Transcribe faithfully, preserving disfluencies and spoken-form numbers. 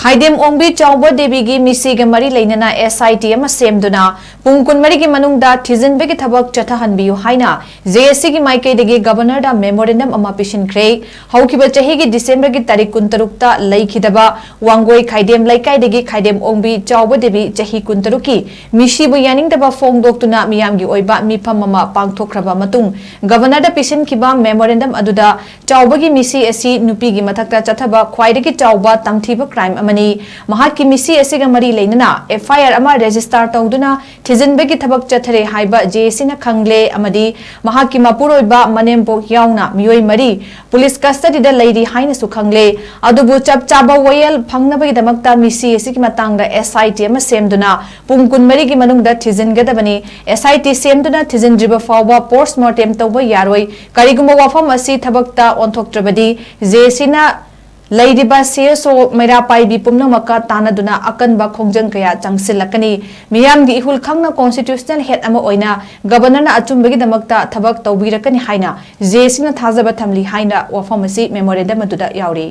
ꯈꯥꯏꯗꯦꯝ ꯑꯣꯡꯕꯤ ꯆꯥꯎꯕ ꯗꯦꯕꯤꯒꯤ ꯃꯤꯁꯤꯒ ꯃꯔꯤ ꯂꯩꯅꯅ S I T ꯑꯃ ꯁꯦꯝꯗꯨꯅ ꯄꯨꯡ ꯀꯨꯟꯃꯔꯤꯒꯤ ꯃꯅꯨꯡꯗ ꯊꯤꯖꯤꯟꯕꯒꯤ ꯊꯕꯛ ꯆꯠꯊꯍꯟꯕꯤꯌꯨ ꯍꯥꯏꯅ J A C ꯒꯤ ꯃꯥꯏꯀꯩꯗꯒꯤ ꯒꯕꯔꯅꯔꯗ memorandum ꯑꯃ ꯄꯤꯁꯤꯟꯈ꯭ꯔꯦ꯫ ꯍꯧꯈꯤꯕ ꯆꯍꯤꯒꯤ ꯗꯤꯁꯦꯝꯕꯔꯒꯤ ꯇꯥꯔꯤꯛ ꯀꯨꯟꯇꯔꯨꯛꯇ ꯂꯩꯈꯤꯗꯕ ꯋꯥꯡꯒꯣꯏ ꯈꯥꯏꯗꯦꯝ ꯂꯩꯀꯥꯏꯗꯒꯤ ꯈꯥꯏꯗꯦꯝ ꯑꯣꯡꯕꯤ ꯆꯥꯎꯕ ꯗꯦꯕꯤ, ꯆꯍꯤ ꯀꯨꯟꯇꯔꯨꯛꯀꯤ, ꯃꯤꯁꯤꯕꯨ ꯌꯥꯅꯤꯡꯗꯕ ꯐꯣꯡꯗꯣꯛꯇꯨꯅ ꯃꯤꯌꯥꯝꯒꯤ ꯑꯣꯏꯕ ꯃꯤꯐꯝ ꯑꯃ ꯄꯥꯡꯊꯣꯛꯈ꯭ꯔꯕ ꯃꯇꯨꯡ, ꯒꯕꯔꯅꯔꯗ ꯄꯤꯁꯤꯟꯈꯤꯕ memorandum ꯑꯗꯨꯗ ꯆꯥꯎꯕꯒꯤ ꯃꯤꯁꯤ ꯑꯁꯤ ꯅꯨꯄꯤꯒꯤ ꯃꯊꯛꯇ ꯆꯠꯊꯕ ꯈ꯭ꯋꯥꯏꯗꯒꯤ ꯆꯥꯎꯕ ꯇꯝꯊꯤꯕ crime ꯑꯃꯅꯤ꯫ ꯃꯍꯥꯛꯀꯤ ꯃꯤꯁꯤ ꯑꯁꯤꯒ ꯃꯔꯤ ꯂꯩꯅꯅ F I R ꯑꯃ register ꯇꯧꯗꯨꯅ ꯊꯤꯖꯤꯟꯕꯒꯤ ꯊꯕꯛ ꯆꯠꯊꯔꯦ ꯍꯥꯏꯕ J A C ꯅ ꯈꯪꯂꯦ ꯑꯃꯗꯤ ꯃꯍꯥꯛꯀꯤ ꯃꯄꯨꯔꯣꯏꯕ, ꯃꯅꯦꯝꯄꯣꯛ ꯌꯥꯎꯅ ꯃꯤꯑꯣꯏ ꯃꯔꯤ police custody ꯗ ꯂꯩꯔꯤ ꯍꯥꯏꯅꯁꯨ ꯈꯪꯂꯦ꯫ ꯑꯗꯨꯕꯨ ꯆꯞ ꯆꯥꯕ ꯋꯥꯌꯦꯜ ꯐꯪꯅꯕꯒꯤꯗꯃꯛꯇ ꯃꯤꯁꯤ ꯑꯁꯤꯒꯤ ꯃꯇꯥꯡꯗ S I T ꯑꯃ ꯁꯦꯝꯗꯨꯅ ꯄꯨꯡ ꯀꯨꯟꯃꯔꯤꯒꯤ ꯃꯅꯨꯡꯗ ꯊꯤꯖꯤꯟꯒꯗꯕꯅꯤ꯫ S I T ꯁꯦꯝꯗꯨꯅ ꯊꯤꯖꯤꯟꯗ꯭ꯔꯤꯕ ꯐꯥꯎꯕ post mortem ꯇꯧꯕ ꯌꯥꯔꯣꯏ꯫ ꯀꯔꯤꯒꯨꯝꯕ ꯋꯥꯐꯝ ꯑꯁꯤ ꯊꯕꯛꯇ ꯑꯣꯟꯊꯣꯛꯇ꯭ꯔꯕꯗꯤ J A C ꯅ ꯂꯩꯔꯤꯕ C S O ꯃꯩꯔꯥ ꯄꯥꯏꯕꯤ ꯄꯨꯝꯅꯃꯛꯀ ꯇꯥꯟꯅꯗꯨꯅ ꯑꯀꯟꯕ ꯈꯣꯡꯖꯪ ꯀꯌꯥ ꯆꯪꯁꯤꯜꯂꯛꯀꯅꯤ꯫ ꯃꯤꯌꯥꯝꯒꯤ ꯏꯍꯨꯜ ꯈꯪꯅ constitutional head ꯑꯃ ꯑꯣꯏꯅ ꯒꯕꯔꯅꯔꯅ ꯑꯆꯨꯝꯕꯒꯤꯗꯃꯛꯇ ꯊꯕꯛ ꯇꯧꯕꯤꯔꯛꯀꯅꯤ ꯍꯥꯏꯅ J A C ꯅ ꯊꯥꯖꯕ ꯊꯝꯂꯤ ꯍꯥꯏꯅ ꯋꯥꯐꯝ ꯑꯁꯤ memorandum ꯑꯗꯨꯗ ꯌꯥꯎꯔꯤ꯫